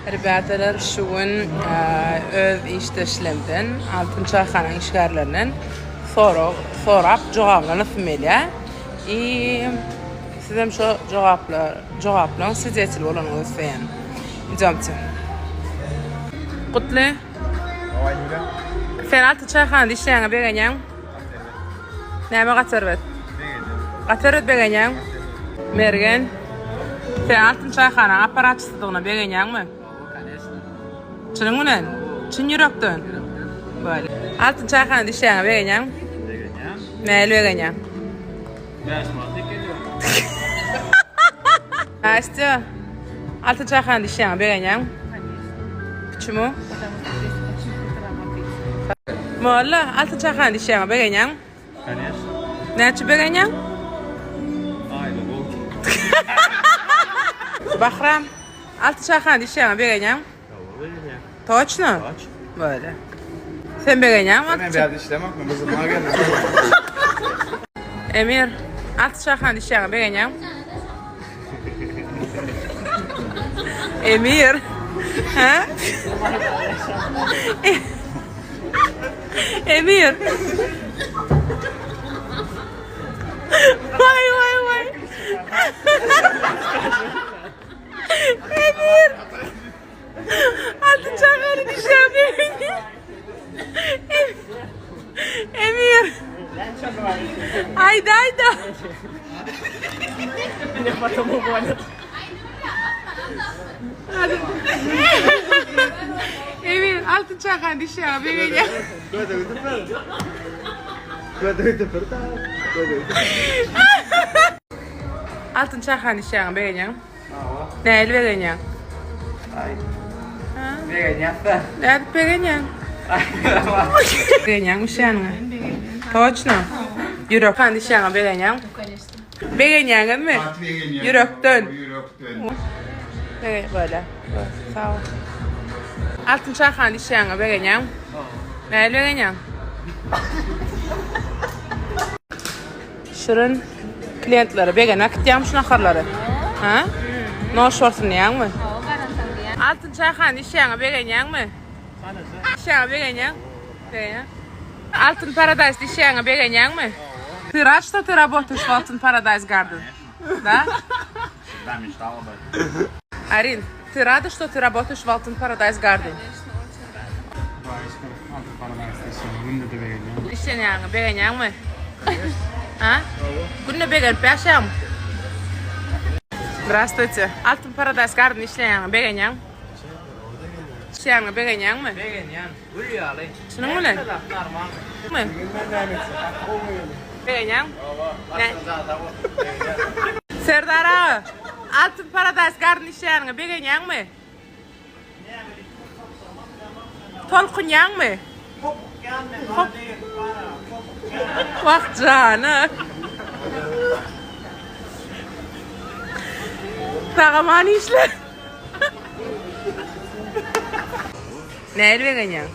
Rebýatalar şu gün öz işdeşlemden Altyn çaýhanaň işgärlerinden sorag sorap jogabyny alasym gelýär. I sizem şo jogaplar jogaplaryň swidetel bolanyňyzy isleýän. Idýomte. Gutly. Sen Altyn çaýhanada işleýäňe begenýäň? Näme gaty erbet? Gaty erbet begenýäň? Mergen, sen Altyn çaýhanaň apparatçysydygyna begenýäňmi? Çynyň bilen? Çyn ýürekden? Bolýa. Altyn çaýhanada işleýäňe begenýäňmi? Begenýän. Nähili begenýäň? 5 manat gelýär. Nastýa, Altyn çaýhanada işleýäňe begenýäňmi? Почему? Molla, Altyn çaýhanada işleýäňe begenýäňmi? Конечно. Näçe begenýäň? Aýly bol. Bahram, Altyn çaýhanada işleýäňe begenýäňmi? Begenýän. Toçno? Toç. Böyle. Sen begenýäňmi? Men bärde işlemok, men gyzyma geldim. Emir, Altyn çaýhanada işleýäňe begenýäňmi? Emir. Hä? Emir. Waý waý waý. Emir. Altyn çagany düşämi? Emir. Aýda aýda. Emir altyn çagany düşämi begenýär. Altyn çagany düşämi begenýär. Nähili begenýäň? Aý. Begenýäs-dä. Nädip begenýäň? Begenýäň üşýäniňe? Toçno. Ýürek kan düşýäňe begenýäň? Begenýäňizmi? Ýürekden. Ýürekden. Bege böyle. Sag bol. Altyn çaýhana düşýäňe begenýäň? Nähili begenýäň? Şirin klientlere begenä äkitýäňmi şu naharlary? Ha? Noş bolsun diýýäňmi? Hawa, garantan diýýän. Altyn çaýhana işýäňe begenýäňmi? Işýäňe begenýäň? Begenýän. Altyn Paradise işýäňe begenýäňmi? Ты рад, что ты работаешь в Altyn Paradise Garden? Да? Всегда мечтал об этом. Арин, ты рада, что ты работаешь в Altyn Paradise Garden? Конечно, очень рада. Altyn Paradise işleýän günde-de begenýän. Işlenýäňe begenýäňmi? Ha? Günde begenip ýaşaýaňmy? Здравствуйте. Altyn Paradise Garden işleýäňe begenýäň? Işleýäňe begenýäňmi? Begenýän. Gül ýaly. Şunuň bilen? Normal. Begenýäň? Serdar aga, Altyn Paradise Garden işleýäniňe begenýäňmi? Tolkunýaňmy? Wah jana. Sagaman işle. Nähili begenýäň?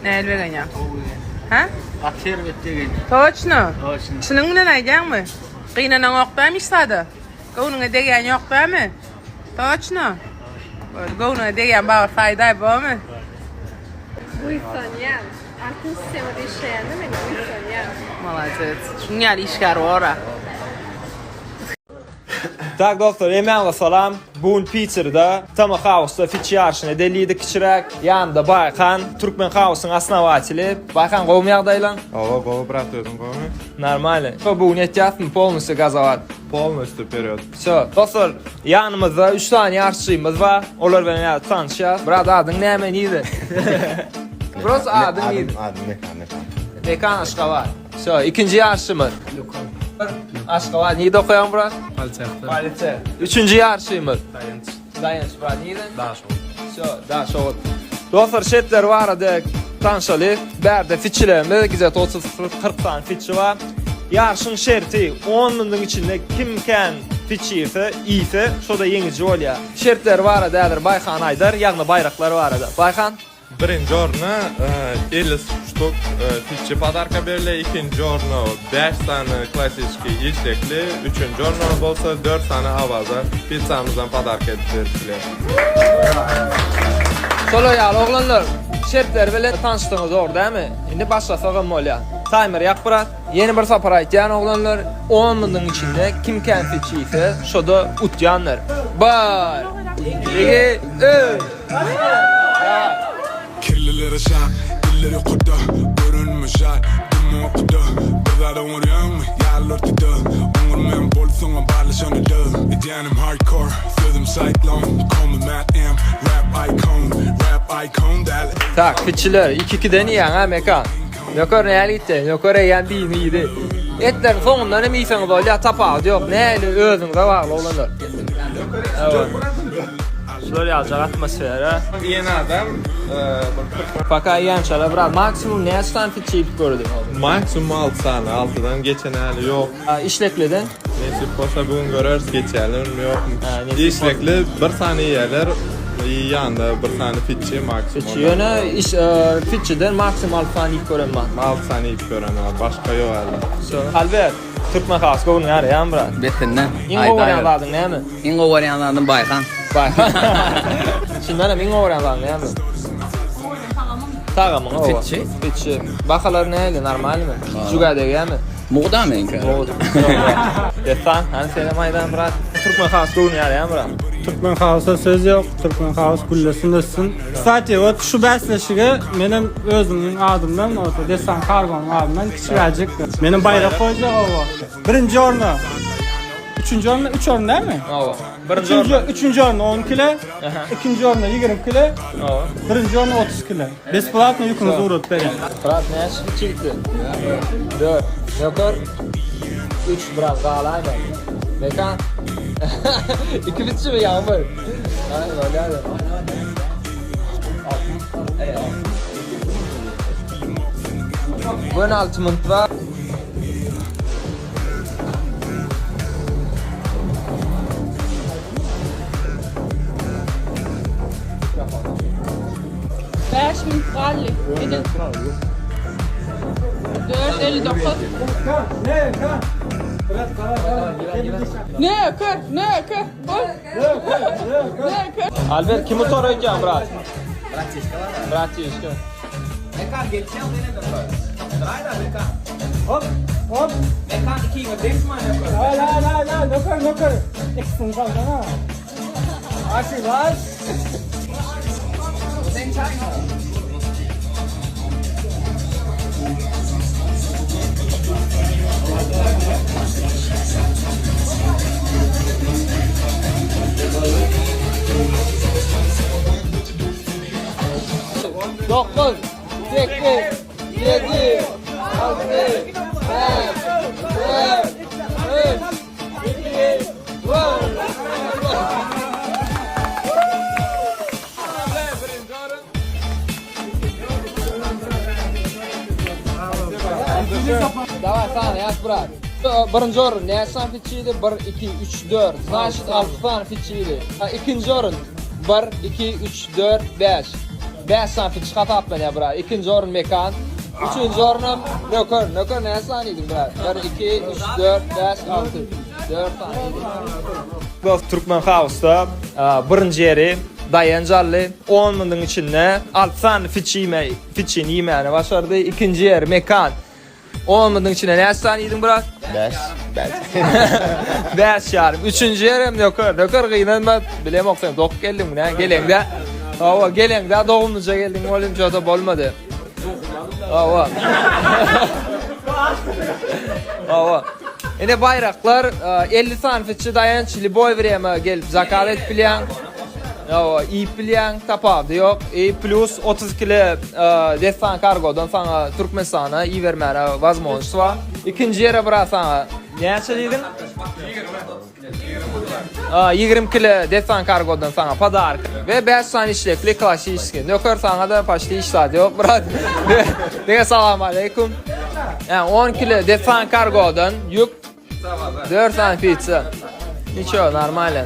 Nähili begenýäň? Hä? Gaty erbet begenýän. Toçno? Toçno. Çynyň bilen aýdýaňmy? Gynanaňok dämi hiç zada? Göwnüňe degýän ýok dämi? Toçno? Boldy, göwnüňe degýän bagyr saýdaý, bormy? Buýsanýan. Altyn sistemada işleýände men buýsanýan. Molodec. Şuň ýaly işgär bor-a. Tak dostlar hemmäňize salam. Bu gün Piterda Tama House-da fiç ýaryşyna edeliydik kiçiräk. Ýanymda Baýkan, Türkmen House-yň osnowateli. Baýkan gowumy ýagdaýlaň? Hawa gowy brat özüň gowumy? Normalny. Bu gün etýäsmi polnusy gazawat? Polnusy wperýod. Wsё. Dostlar, ýanymyzda 3 sany ýaryşçymyz bar. Olar bilen ýa tanyşýas. Brat adyň näme nirde? Prosta adyň nirde? Adym Mekan Mekan. Mekan Aşgabat. Wsё, ikinji ýaryşçymyz. Aşgabat nirde okaýaň brat? Politehde. Politeh. Üçünji ýaryşçymyz. Daýanç. Daýanç brat nirden? Daşoguz. Wsё, Daşoguz. Dostlar şertler barada tanşaly. Bärde fitçilerimiz gije 30 40 sany fitçi bar. Ýaryşyň şerti 10 minutyň içinde kim kän fitçi iýse, iýse, şo-da ýeňiji bolýar. Şertler barada häzir Baýhan aýdar, ýagny baýraklar barada. Baýhan? Birinji orna 50 ştuk fitçi podarka berilýär, ikinji orna 5 sany klassiçki işlekli, üçünji orna bolsa 4 sany Awaza pizzamyzdan podarka edip berip biler. Şolar ýaly oglanlar, şertler bilen tanyşdyňyz dogry dälmi? Indi başlasagam bolýar. Taýmeri ýak brat. Ýene bir sapar aýtýan oglanlar, on minutiň içinde kim kän fitçi iýse, şoda utýandyr. Bir, iki, üç! Kirlilere şap, diller ýokarda Görünme şat, dymma okuda Bir zat oňarýaňmy, ýaly ortada Oňarmaýan bolsaňam barlaşanyda Edýänim hardcore, sözüm cyclone Call me Matt M, rap icon Rap icon däl Tak, fitçiler, iki-ikiden iýýäň-ä Mekan. Nöker nähili gitdi? Nöker eýýäm birini iýdi. Etleriň soňundan hem iýseňiz bolýar, tapawudy ýok. Nähili özüňize bagly oglanlar. Şular ýaljak atmosfera. Iýen adam bir 40 Paka iýençalar biraz maksimum näçe sany fitçi iýip gördi? Maksimum 6 sany, 6-dan geçen hali ýok. Işlekliden? Nesip bolsa bu gün göreris geçýärlermi ýokmy. Işlekli bir sany iýerler, ýanda bir sany fitçi maksimum. Fitçi ýöne iş fitçiden maksimum 6 sany iýip gören bar. 6 sany iýip gören bar, başga ýok hali. Albert, türkmen halky göwnüňe ýaraýarmy brat? Betinden. Iň gowy görýän zadyň näme? Iň gowy görýän zadym Baýhan. Baýhan. Çyndan hem iň gowy görýän zadyň näme? Tagamyň owa. Fitçi. Fitçi. Bahalary nähili, normalnymy? Jügä degýärmi? Mugda meňki. Mugt. Dessan, hany senem aýdan brat. Türkmen halky göwnüňe ýaraýarmy brat? Türkmen hausa söz ýok. Türkmen haus güllesin össün. Kstati, wot şu bäsleşige menem özümiň adymdan, wot Dessan Kargonyň adyndan kiçiräjik menem baýrak goýjak owa. Birinji orna. Üçünji orna, üç orun dälmi? Owa. Birinji Üçünji, orna. üçünji orna 10 kile, ikinji orna 20 kile, Owa. birinji orna 30 kile. Besplatno ýüküňizi ugradyp berýän. Brat näçe çekdi? 4. Nöker 3 biraz galaýma. Mekan 2 bitçimi ýagmyr? Aý bolýar. Gön 6 minut bar. Bäş minut galdy. Edil. 4.59. Nöker, nöker. Nöker. Albert kimi soraýan brat? Bratişka bar. Bratişka. Mekan geçýän gene de bar. Duraýda Mekan. Hop, hop. Mekan ikiňe deň mana. La la la la, nöker nöker. Ikisini salsana. Aşy baş. 9 8 7 6 5 4 3 2 1 Daway sany ýaz brat. Birinji orun näçe sany fitçi idi? 1 2 3 4. Znaçit 6 sany fitçi idi. Ikinji orun 1 2 3 4 5. 5 sany fitçi hasaplanýar brat. Ikinji orun Mekan. Üçünji orunam Nöker. Nöker näçe sany idiň brat? 1 2 3 4 5 6. 4 sany idi. Dost Türkmen House-da birinji ýeri Daýanç aldy. 10 minutyň içinde 6 sany fitçi iýme, fitçini iýmäni başardy. Ikinji ýer Mekan. 10 minutyň içinde näçe sany iýdiň brat? 5. 5. 5 ýarym. Üçünji ýer hem Nöker. Nöker gynanma, bilemok sen dok geldiňmi näme geleňde. Hawa, geleňde dogumlyja geldiň welin joda bolmady. Hawa. Hawa. Ine baýraklar 50 sany fitçi daýanç liboý wrema gelip zakaz edip bilýäň. Hawa, iýip bilýäň, tapawudy ýok. I plus 30 kile Dessan kargodan saňa Türkmenistana ibermäne wazmožnost bar. Ikinji ýere biraz saňa näçe diýdiň? 20 kile Dessan kargodan saňa podark we 5 sany işlekli klassiçeskiý. Nöker saňa-da paçti hiç zat ýok, brat. Diňe salam aleýkum. Ýa 10 kile Dessan kargodan ýük 4 sany pizza. Niço, normalno.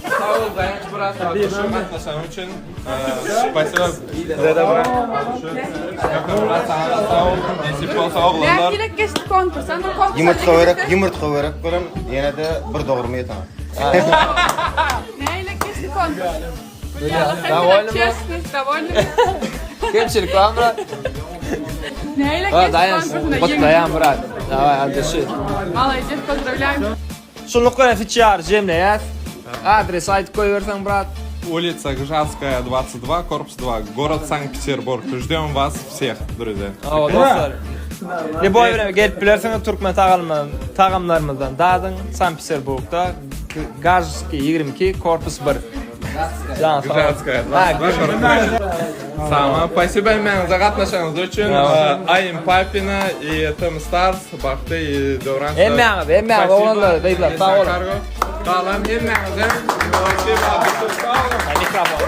Sag bol Daýanç brat, şu gatnaşanyň üçin. Spasiba. Zeda brat. Brat saňa sag bol. Nesip bolsa oglanlar. Nähili geçdi konkurs? Anda konkurs. Ýumurtga börek, ýumurtga börek bilen ýene-de bir dogrumy ýeteňiz. Nähili geçdi konkurs? Довольны mı? Честность, довольны. Kemçilik barmy brat? Nähili Ha, geçdi Daýanç, konkurs? gutlaýan brat. Daway, al düşi. Молодец, поздравляем. Şunluk bilen fiçi ýary jemleýäs. Adresi aýdyp goýberseň brat. Улица Гжатская, 22, корпус 2, город Санкт-Петербург. Ждем вас всех, друзья. Hawa dostlar. Lýuboý bilen gelip bilersiňiz türkmen tagamlaryndan, tagamlarymyzdan dadyň Sankt-Peterburgda Gajskiý 22, korpus 1. Jan sag bol. Gžatskaya, 22, корпус 1. Sama, спасибо hemmäňize gatnaşanyňyz üçin. Aým Papina и Tim Stars, Bagty и Döwran. Hemmäňiz, hemmäňiz oglanlar, gyzlar, sag boluň. Galan hemmäňize spasiba. Sag boluň. Mikrofon.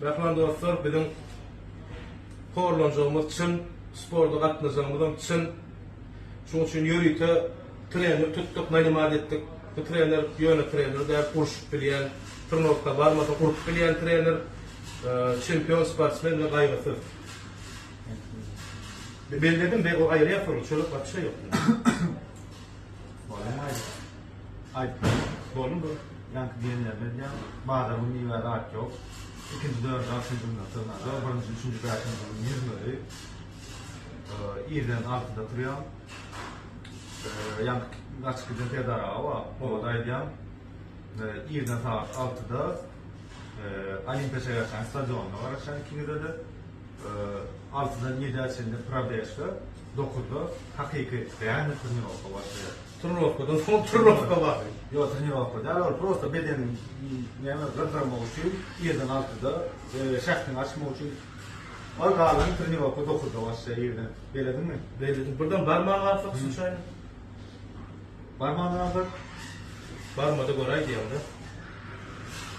Mähriban dostlar, biziň horlanjagymyz çyn, sporta gatnaşjagymyzam çyn. Şunuň üçin ýörite trener tutduk, nanimat etdik. Bu trener ýöne trener däl, urşup bilýän, trenowka barmasa urup bilýän trener, çempion sportsmen we gaýgysyz. Belledim, be, o aýyrýar soň, çörek wapşe ýok. Aýtdym. Bolmy bu? Ýaňky diýenlerimi edýän. Bazar gün miwä zat ýok. Ikinji, dördünji, altynjy günden sygynada, birinji, üçünji, bäşinji gün ýüzmeli. Irden altyda turýan. Ýaňky gaçyp giden Serdar aga bar, oňa-da aýdýan. Irden sagat altyda Olimpiýa şäherçäniň stadionynda garaşýan ikiňize-de. Altydan ýedä çenli probejka, dokuzda hakyky realnyý trenirowka başlaýar. Trenirowkadan soň trenirowka bar. Ýok, trenirowka däl, ol prosta bedeniň näme gyzdyrmak üçin irden altyda, şähdiňi açmak üçin. Ol galany trenirowka dokuzda başlaýar irden. Belediňmi? Belledim. Birden barman galsak sluçaýno. Barman galsak? Barmada göräý diýýäň-dä.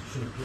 Düşünikli.